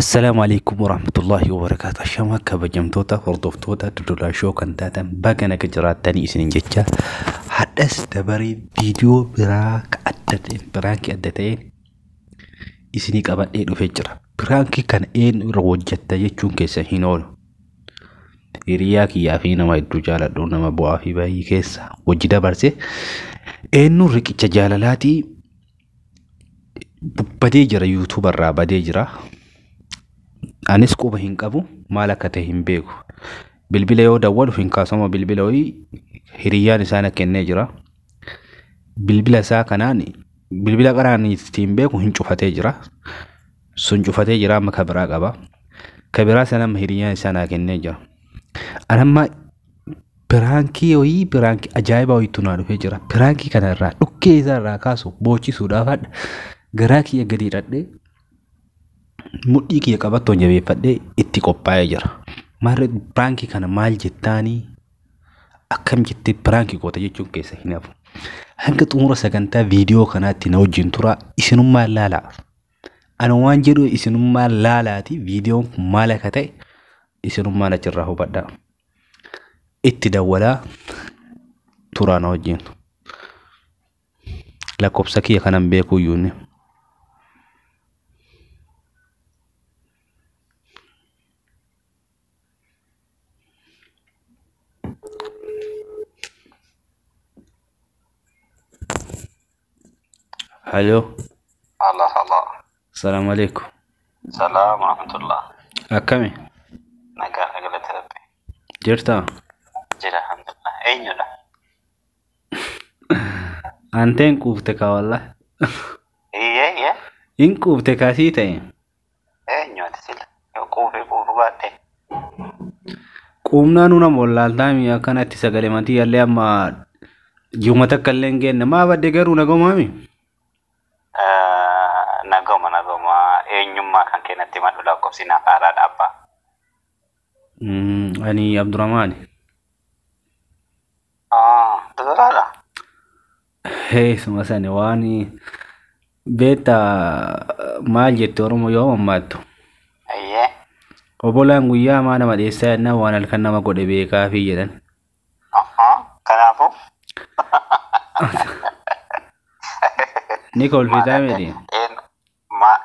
Assalaamu alaikum warahmatullahi wabarakaatu. Ashama kabajamtoota hordoftoota Dodolaa Show kan taatan baga naga jiraattanii isinin jecha hadhas dabaree viidiyoo biraa ka adda ta'e piraankii adda ta'een isinii qabadhee dhufee jira. Piraankii kana eenyu irra hojjetta jechuun keessa hin oolu. Hiriyaa kiyyaa fi nama hedduu jaaladhu nama bu'aa fi baay'ee keessa hojii dabarse eenyu riqicha jaalalaatii badee jira, yuutuuba irraa badee jira. Anis quba hin qabu, maal akka ta'e hin beeku. Bilbila yoo dawwalu hin kaasama, bilbila wayii hiriyyaan isaa na kennee jira. Bilbila isaa kanaan bilbila qaraan ittiin beeku hin cufatee jira. Sun cufatee jira, amma ka biraa qaba. Ka biraa sana amma hiriyyaan isaa naa kennee jira. Ani amma piraankii wayii piraankii ajaa'ibaa wayiitu naa dhufee jira. Piraankii kana irraa dhukkee isaa irraa kaasu boochisuudhaaf hadha garaa kiyya gadi hidhadhee mudhii kiyya qabattoon jabeeffadhee itti qophaa'ee jira. Maarree piraankii kana maal jettaanii akkam jettee piraankii goota jechuun keessa hin hafu. Hanga xumura sagantaa viidiyoo kanaatti na wajjin turaa, isinummaa laalaa. Ani waan jedhu isinummaa laalaati, viidiyoon kun maal akka ta'e isinummaan achirraa hubadhaa. Itti dawwalaa turaa na wajjin. Lakkoofsa kiyya kanan beekuu iyyuu inni. Halo. Allah Allah. Salaamu alaikum. Salaam warahmatullah. Akkami? Nagaa galata Rabbi. Jirtaa? Jira, alhamdulillah. Eenyudha? Anteen quufte kaa wallah. Iyyee iyyee. Hin quufte kaasii ta'e. Eenyu ati sila? Yoo quufee quufu baadhe. Quumnaa nu nama wallaaltaami akkanatti sagalee matii allee amma ji'uma takka illee hin geenne maa badde garuu nagoomaami. Nagoma nagoma, eenyummaa kan kennatti madhu, lakkoofsi naaf haaraa dhaabbaa. Ani Abdurrahmaan. Dodolaadha. Hee, suma sani waan beektaa maal jette Oromoo yoo mammaattu. Iyyee. Obolaan guyyaa maa nama dheessaa jennaan waan halkan nama godhe beekaafi jedhan. Kanaafuu. Ni kolfitaa miti.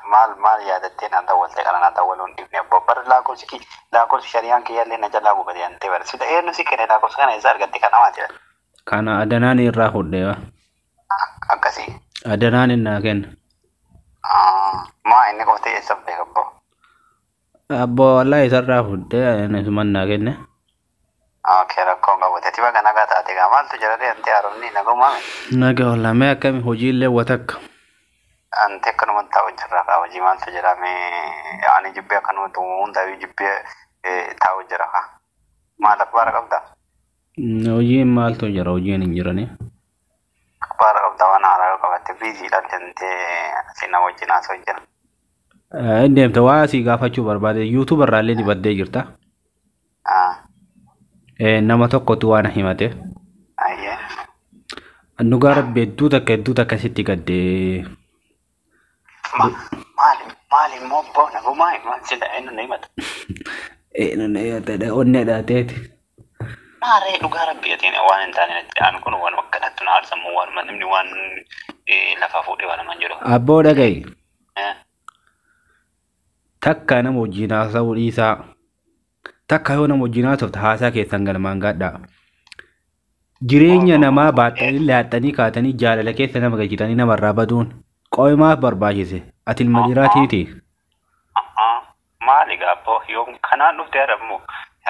Maal maal yaadattee naan dawwalte? Kana naan dawwaluun dhiifne abbaa bara lakkoofsi lakkoofsi shariyaan kiyyaallee na jalaa gubate antee bara sida eenyu si kenne? Lakkoofsa kana eessa argatte? Kana maati? Kana adanaan irraa fudhee. Akkasii. Adanaan innaa kenna. Maa inni qoftee eessa beeka abbaa? Abbaa wallahi isarraa fudhee isuman naa kenne. Okay, rakkoon qabu. Ati baga nagaa taate gaa, maaltu jira ree antee haaromni nagummaame? Nagaa wallah, mee akkami hojiillee watakka? Ante akkanuma taa'u jirra kaa, hojii maaltu jira mee, ani jibbee akkanumatti hundaa jibbee taa'u jira kaa. Maal akbaara qabda? Hojiin maaltu jira, hojiin hin jirani. Akbaara qabda, waan haaraa qabatte biiziidha jentee si nama wajjin haasa'u jira. Inni deemte waa asii gaafachuu barbaade, yuutuuba irraallee ni baddee jirta. Nama tokkotu waan himate. Ayyee. Dhugaa Rabbi hedduu takka hedduu takka sitti gaddee. Maali maali immoo abbaa nagumaa maal sila eenyu na himata? Onnee dhaateeti. Maaree dhugaa Rabbi atiin waan hin taane natti aan kun waan akkanatti na aarsamu, waan namni waan lafa fuudhee waan namaan jedhu. Abboo dhaga'i. Takka nama wajjin haasa'uu dhiisaa. Takka yoo nama wajjin haasofte haasaa keessan galmaan gaadhaa. Jireenya namaa baattanii laaxanii kaatanii jaalala keessa nama galchitanii namarraa baduun qo'imaaf barbaachise. Ati ilma dhiiraatiiti. Maali gaa abboo, yoom kanaan dhufte har'a immoo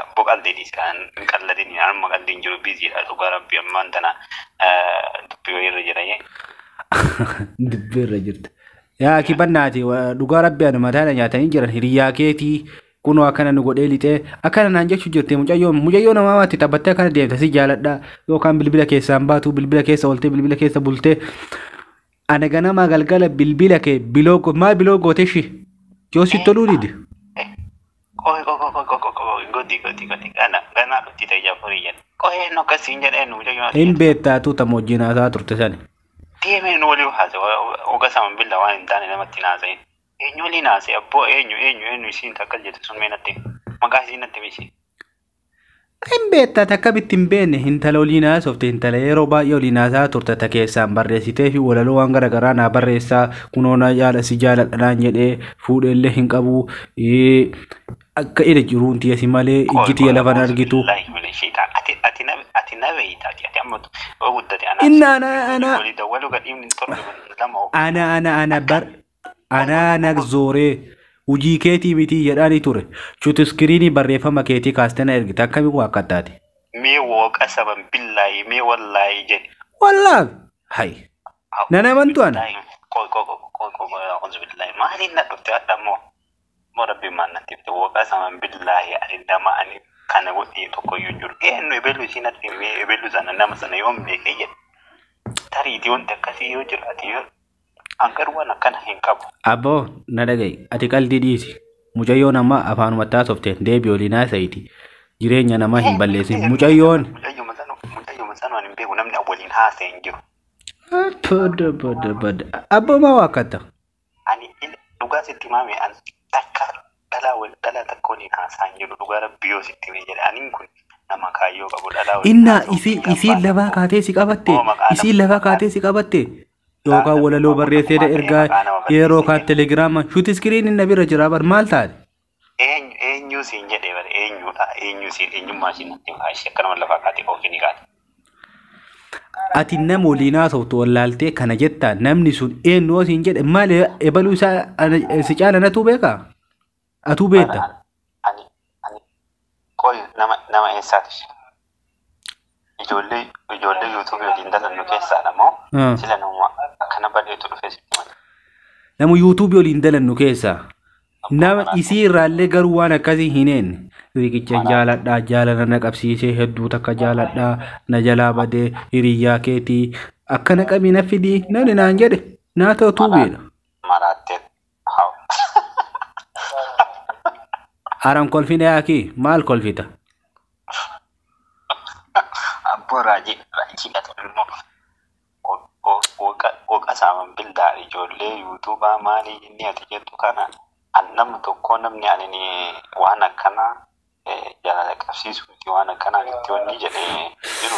abboo qalbii dhiisi, kan qalladin amma qalbiin jiru biiziidha, dhugaa Rabbi ammaan tana dubbii wayii irra jira. Dubbii irra jirta. Yaa kibannaati, dhugaa Rabbi ani mataa nyaatanii jiran, hiriyaa keetii kunoo akkana nu godhee lixee akkana naan jechuu jirti. Mucayyoo mucayyoo namaa maatti taphattee akkana deemte, si jaaladha yookaan bilbila keessaan baatu, bilbila keessa ooltee bilbila keessa bultee, ana ganamaa galgala bilbila kee biloo maa biloo goote shi yoo si toluu dide. Qoy qoy qoy qoy qoy qoy, godi godi godi, gana gana dhufti ta'e jaafurii jedhe. Qoy eenyu akkasiin jedhee nu mucayyoo? Hin beektaatu tama wajjin haasaa turte sani. Deemee nu waliin haasa'u oga sama billa waan hin taane namatti hin haasa'in. Eenyu waliin haasa'e abboo eenyu eenyu eenyu isiin takkas jette sun mee natti maqaa isiin natti misi. Hin beektaa akkamitti hin beekne intala waliin haasofte intala yeroo baay'ee waliin haasaa turte ta keessaan barreessitee fi walaloo waan garaagaraa naa barreessaa kunoo na jaala si jaaladha naan jedhee fuudheellee hin qabu akka ija jiruun tiyya si malee ijji tiyya lafa hin argitu. Ati ati na ati na beeyta ati ati amma yoo guddate anaa. Inna ana ana Walii dawwaluu gadhiifni torba lama of. ana ana ana bar ana na zooree hojii keetii mitii jedhaanii ture. Chutu iskiriinii barreeffama keetii kaastee na ergite akkamii waa akka taate. Mee wooqa saban billaahi mee wallaahi jedhi. Wallaahi hay nan amantu ana. Qoy qoy qoy qoy qoy qoy a'uuzu billaahi maaliin na dhufte hadha immoo moo rabbiin maal natti dhufte wooqa saban billaahi ani nama ani kana godhee tokko iyyuu hin jiru. Eenyu ebelu isiin natti himee ebelu sana nama sana yoom beekee jedhe. Tariitii wanti akkasii yoo jiraate yoo an garuu waan akkana hin qabu. Abboo na dhaga'i ati qalbii dhiisi mucayyoon amma afaanumatti haasofte deebi waliin haasa'iti jireenya namaa hin balleessin mucayyoon. Mucayyuma sana mucayyuma sana ani hin beeku namni waliin haasa'e hin jiru. Bada bada bada abboo maa waakkatta? Ani dhugaa sitti himame an takka dhalaa wal dhalaa takka waliin haasaa hin jiru dhugaa rabbi yoo sitti hime jedhe aniin kun nama kaayyoo qabu dhalaa waliin Innaa haasa'u isii biyya isiin abbaa lafaa kaatee si qabatte Oo maqaa isiin nama lafaa kaatee si qabatte yookaan walaloo barreessee ergaa maqaa nama yeroo kaan barreessee telegiraama shuut iskiriin inni bira jira bar maal taate? eenyu eenyu siin jedhe bare eenyudha eenyu siin eenyummaa siin natti himaa ishee akkanuma lafaa kaatee ofiin ni kaate. Ati nama waliin haasoftu wallaaltee kana jettaa namni sun eenyu yoo siin jedhe maal ebaluu isaa si caala natuu beekaa? Atuu beekta? Ani ani qoy nama nama eessaati? Ijoollee ijoollee yuutuubii waliin dalannu keessaadha moo sila nama akkana badheetu dhufee sitti himate? Nama yuutuubii waliin dalannu keessaa nama isii irraallee garuu waan akkasii hin eenne. Riqicha jaaladhaa jaalala na qabsiisee hedduu takka jaaladhaa na jalaa badee hiriyyaa keetii akkana qabii na fidii namni naan jedhe naa ta'u tuubeedha. Maraattee haa. Haran kolfina yaakii maal kolfita? Abboo raajii raajiidha immoo woqa saaman bildaa ijoollee yuutuubaa maalii inni ati jettu kana an nama tokko namni ani ni waan akkanaa jaalala qabsiisu miti waan akkanaa itti wanni jedhee jiru.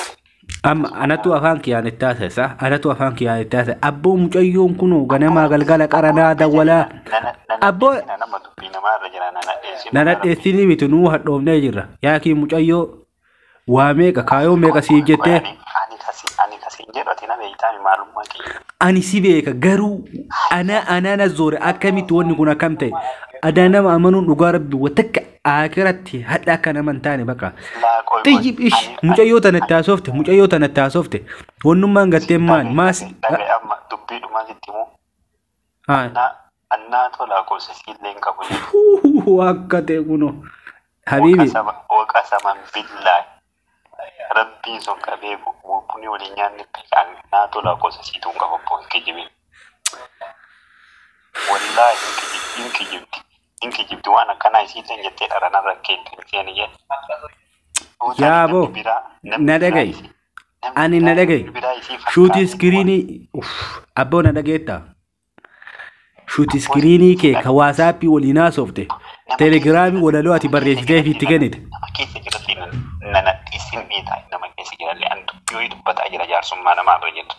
Amma anatu afaan kiyyaan itti haasa'e anatu afaan kiyyaan itti haasa'e abboo mucayyoon kunoo ganamaa galgala qaranaa dawwalaa abboo Nama dubbii namaa irra jira nana dheessinu. nana dheessinii miti nuu hadhoofnee jirra yaakii mucayyoo waa meeqa kaayoo meeqa siif jettee Ani kasi ani kasi hin jedhu ati na beektaa maalummaa kiyya. ani si beeka garuu ana ana na zoore akkamitti wanni kun akkam ta'e adaa nama amanuun dhugaa rabbi watakka akiratti hadha akka nama hin taane bakka. Laa qoy qoy. Xiyyi ish mucayyoo tanatti haasofte mucayyoo tanatti haasofte wannummaan gartee maal maas Dhagaye amma dubbii dhumaa sitti himuu. haa Annaa tolaa gosa siillee hin qabu jechuudha. akka ta'e kunoo habiibi Waqa saman billaa rabbiin sun qabee bunni waliin nyaanni annaa tolaa gosa siituu hin qabu obbo hin kijibin. Wallaahi hin kijibdi hin kijibdi waan akkanaa isiillee jettee dharana rakkeetti hin seeni jedhe. Yaaboo, na dhaga'i. Ani na dhaga'i. Shuuti iskiriinii abboo na dhageetta. Shuuti iskiriinii kee ka waasaappii waliin haasofte telegiraamii walaloo ati barreessitee fi itti kennite. Nama keessa jirallee nana dhiisin dhiitaa nama keessa jirallee an yoo dubbataa jira jaarsummaa namaa irra jirtu.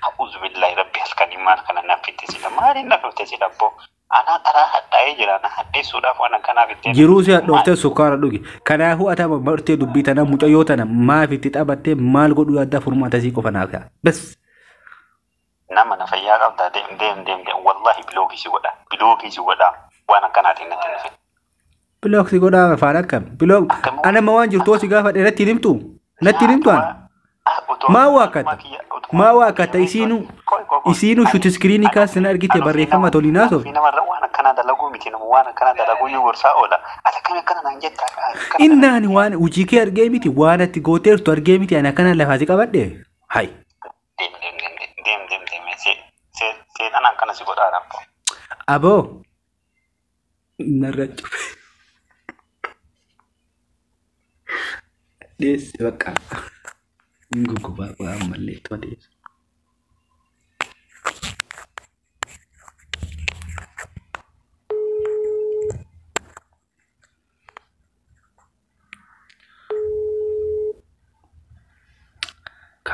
A'uuzu billaahi rabbi halkanii maal kana naaf fitte sila maaliin naaf fitte sila abboo anaa dharaa hadhaa'ee jira na hadheessuudhaaf waan akkanaa fittee. Jiruu si hadhooftee sukkaara dhugi. Kanaafuu ati amma bartee dubbii tana mucayyoo tana maaf itti taphattee maal godhuu yaaddaa furmaata sii qofa naaf ta'a. Bas Nama na fayyaa qabdaa deem deem deem deem wallaahi bilookii si godha bilookii si godha waan akkanaatiin natti hin dhufin. Bilook si godhaa afaan akkam bilook ana waan jirtu si gaafa natti hin himtu natti hin himtu ana. Maa waakkata maa waakkata isiinuu isiinuu shuti iskiriinii kaasina argite barreeffama toliin haasofte. Namarra waan akkanaa dalaguu miti nama waan akkanaa dalaguu yoo gorsaa oola. Ati akkami akkana naan jetta. Innaan waan hojii kee argee miti waan ati gooteertu argee miti ani akkana lafaa si qabadhe. Hay. Deem deem deem deem deem deem seexana akkana si godhaa raabbo. Aboo. Narra cufe. Dheesse bakka. Guggubaa ammallee ittuma dheesse.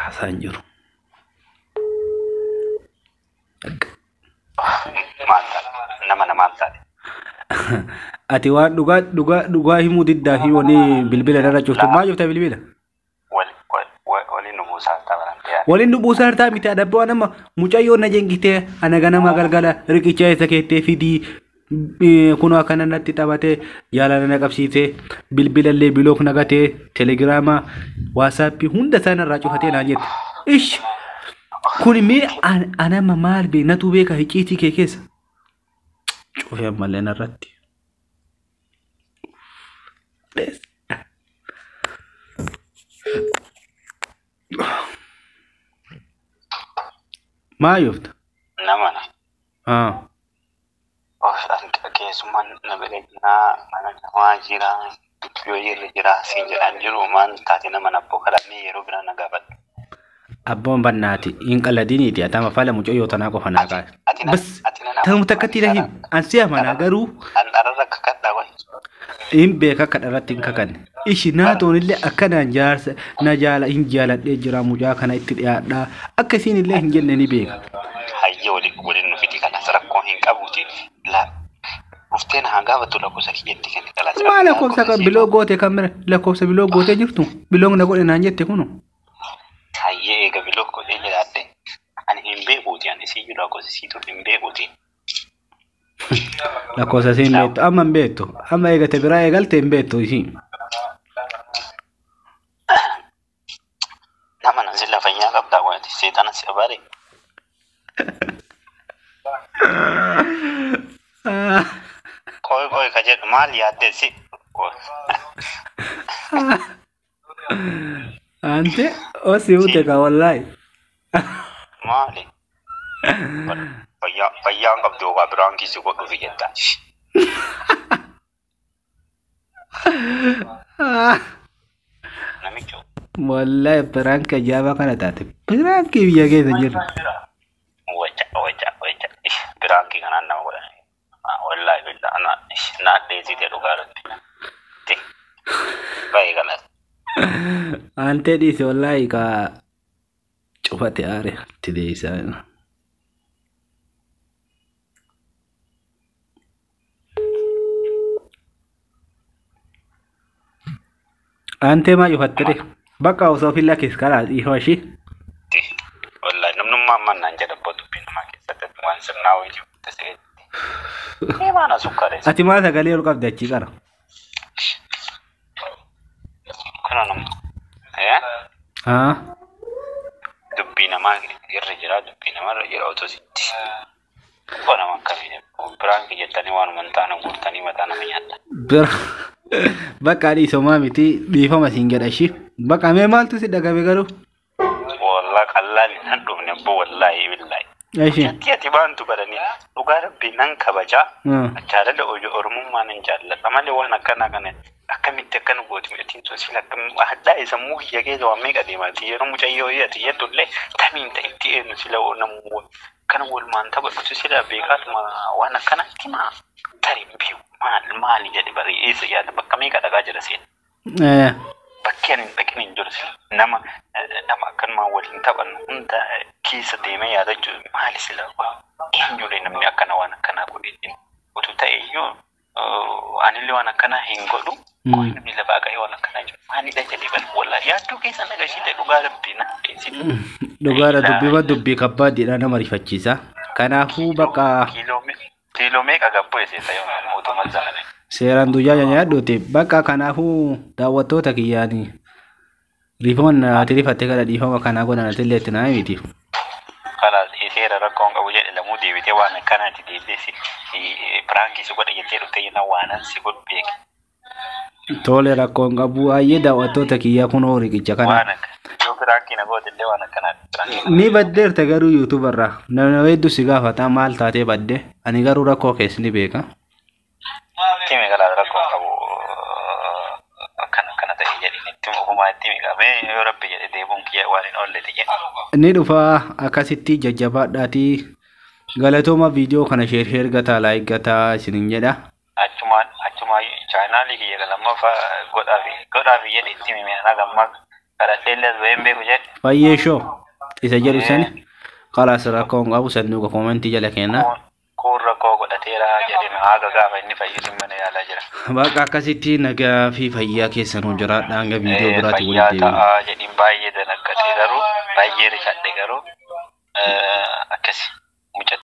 Kaasaan jiru. Maal taate? Nama na maal taate? Ati waan dhugaa dhugaa dhugaa himuu diddaa fi wani bilbila irra cuftu maal cufta bilbila? Waliin nu buusaa ta'a. Waliin nu buusaa hartaa miti adabboo nama mucayyoo na jengitee ana ganama galgala riqicha isa keettee fidii kunoo akkana natti taphatee jaalala na qabsiisee bilbilallee bilook na gatee telegiraama waasaappii hunda isaa narraa cufatee naan jette. Ish kun mee anama maal bee natu beeka hicciitii kee keessa. Cufee ammallee narratti. Maa yoofta? Nama na. Ah. Keessummaan na bira jira, mana namaa jira, dubbii hojiirra jira, siin jedhaan jiru maal taate nama na abboo kadhannee yeroo biraa na gaafadhu. Abboon bannaati hin qalladiniiti atama fala mucayyoo tanaa qofa naa kaase. Bas tanuma takkatti na him ansi amanaa garuu An dhararra kakadhaa wayi. hin beeka akka dharratti hin kakanne. Ishi naatoon illee akkanaan jaarsa na jaala hin jaaladhee jira mucaa kana itti dhiyaadhaa akka isiin illee hin jenne ni beeka. Hayyee waliin nu fidi kanas rakkoo hin qabuuti. Dhuftee na haa gaafattu lakkoofsa kiyyatti kenni kalas. Maa lakkoofsa kan biloo goote kan bira lakkoofsa biloo gootee jirtu biloon na godhe naan jette kunu. Hayyee eega biloo godhee jiraadhe ani hin beekuuti ani sii jiru lakkoofsa sii dur hin beekuuti. Lakkoofsa sii hin beektu amma hin beektu amma eegate biraa eegalte hin beektu ishii. Nama na silla fayyaa qabdaa waati seexana si abaare. Qoy qoy ka jedhu maal yaaddee si. Ante osi ute ka wallahi. Maali? Fayyaan qabdu waa biraan kiisi godhuufi jetta. Namicho. Wallahi prank ajaa'ibaa kana taate. Prank biyya keessa jiru. Waca waca waca. Biraankii kanaan nama godhan. Wallahi billah ana na dheessite dhugaa irratti. Baay'ee galas. Ante dhiise wallahi ka cufate aare itti deebisaa. Ante maa cufatte de bakka osoo filla kees karaa dhiifama ishii. Wallahi namnummaa ammaan naan jedha abbaa dubbii namaa keessatti waan sirnaa wayii jiru ta'etti. Mee maana sukkaara Ati maa sagalee ol qabde achii qara. Kuna nama. Eh? Haa. Dubbii namaa irra jira dubbii namaa irra jira otoo sitti. Kun nama akkamii biraan jettanii waanuma hin taane guurtanii mataa nama nyaatta. Bira bakka dhiisomaa miti dhiifama siin jedha ishii. Bakka mee maaltu si dhagabe garuu? Wallah qallaan hin dhufne abbo wallahi billahi. Ishii. Ati ati baantu badanii dhugaa rabbii nan kabajaa. Jaalala Oromummaa nan jaalladha malee waan akkanaa kana akkamitti akkana gooti mi'atiin sun sila hadhaa sammuu kiyya keessa waan meeqa deemaati yeroo mucayyoo ati jettullee tamiin ta'itti eenyu sila namuu kana walumaan taphatu sila beekaatuma waan akkanaatti maa tarii biyu maal maali jedhe barii eessa yaada bakka meeqa dhagaa jira seen. Bakki ani hin dhaqin hin jiru sila nama nama akkanumaan waliin taphannu hunda keessa deemee yaadachuu maali sila eenyulee namni akkana waan akkanaa godhe utuu ta'e iyyuu anillee waan akkanaa hin godhu. Namni lafaa ka'ee waan akkanaa jiru maalidha jedhee bal wallaahi yaaddoo keessa nagashiite dhugaa rabbii na dheessite. Dhugaadha dubbii dubbii kabbaaddiidha nama rifachiisa. Kanaafuu bakka Kiiloo meeqa gabboo eessisa yoo mootummaa zamane. Seeraan guyyaa nyaadhuuti bakka kanaafuu daawwattoota kiyyaani riifoon ati rifatte kana dhiifama kanaa godhan atillee itti naa miti. Kalaas seera rakkoon qabu jedhe lamuu deebitee waan akkanaati deebitee si piraankii si godha jettee dhuftee jennaan waan si godhu beeke. Tole rakkoon qabu baay'ee daawwattoota kiyyaa kunoo riqicha kana. Waan akka yoo piraankii na goote illee waan akkanaati. Ni baddeerta garuu yuutuubarraa nama hedduu si gaafata maal taatee badde ani garuu rakkoo keessa ni beeka. Itti kalaas rakkoon qabu akkana akkana ta'e jedheen itti ofumaa itti miidhamee yoo rabbi jedhe deebuun kiyya waan hin oolleti jedhe. Ni dhufaa akkasitti jajjabaadhaatii galatooma viidiyoo kana sheer sheer gataa laayik gataa isiniin jedha. Achumaan chaanaalii kiyya lammaffaa godhaa fi jedhe itti himee ana gammaa Kadhadhee illee as bahee hin beeku jedhe. Fayyee shoo isa jedhu sani kalaas rakkoo hin qabu sanduuqa koomentii jala kenna. Kun rakkoo godhateera jedhame haga gaafa inni fayyuutiin mana yaalaa jira. Baqa akkasitti nagaa fi fayyaa keessan jiraadha hanga viidiyoo biraatti Fayyaa walitti deebina. ta'aa jedhiin baay'ee dalaqqatee garuu baay'ee rifadhe garuu akkasi.